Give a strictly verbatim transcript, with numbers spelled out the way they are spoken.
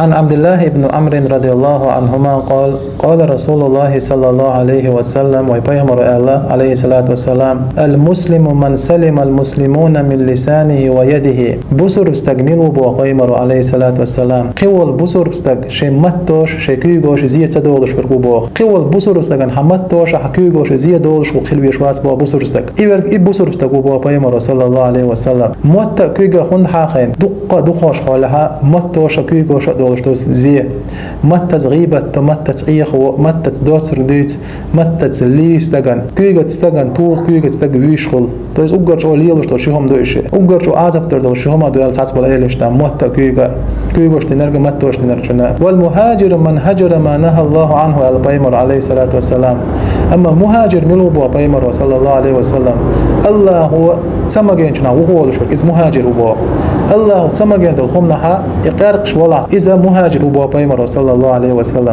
عن عبد الله بن عمرو رضي الله عنهما قال: قال رسول الله صلى الله عليه وسلم, вай пайхамара аьлла, алейхи салату вассалам: المسلم من سلم المسلمون من لسانه ويده. Бусурба стаг мила ву боху пайхамара, алейхи салату вассалам? Кхин волу бусурба стаг шен матташа, шен куьйгаша зе ца долуш верг ву боху. Кхин волу бусурба стагана хьан матташа, хьан куьйгаша зе долуш ву хила веш вац боху бусурба стаг. И верг, и бусурба стаг ву боху пайхамара, саллаллаху алейхи ва саллам. Мотта а куьйга а хӀунда хьахийна, дуккха а дукхош хьолехьа, матташа а, куьйгаша а долуш ду зе. Маттаца гӀийбат до, маттаца Ӏехаво, маттаца доцург дуьйцу, маттаца лийча стагана, куьйгаца стагана, туха куьйгаца стаг вуьйш хуьлу. То есть уггар чӀогӀа лелош долу ши хӀума ду и ши. Уггар чӀогӀа Ӏазап дар долу ши хӀума ду аьлла цхьацца бала элира дан, мотта а, куьйга а, куьйгаша динарг а, матташа динарг а. والمهاجر من هجر ما نهى الله عنه, аьлла пайхамара, алейхи салату вассалам. Амма мухьаджир мила ву боху пайхамара, саллаллаху алейхи ва саллам? Аллахо ца магийначунах вухаволуш верг, иза мухьаджир ву боху. Аллахо ца магийна долу хӀуманах и къаьркъаш валахь, иза мухьаджир ву боху пайхамара, саллаллаху алейхи ва саллам.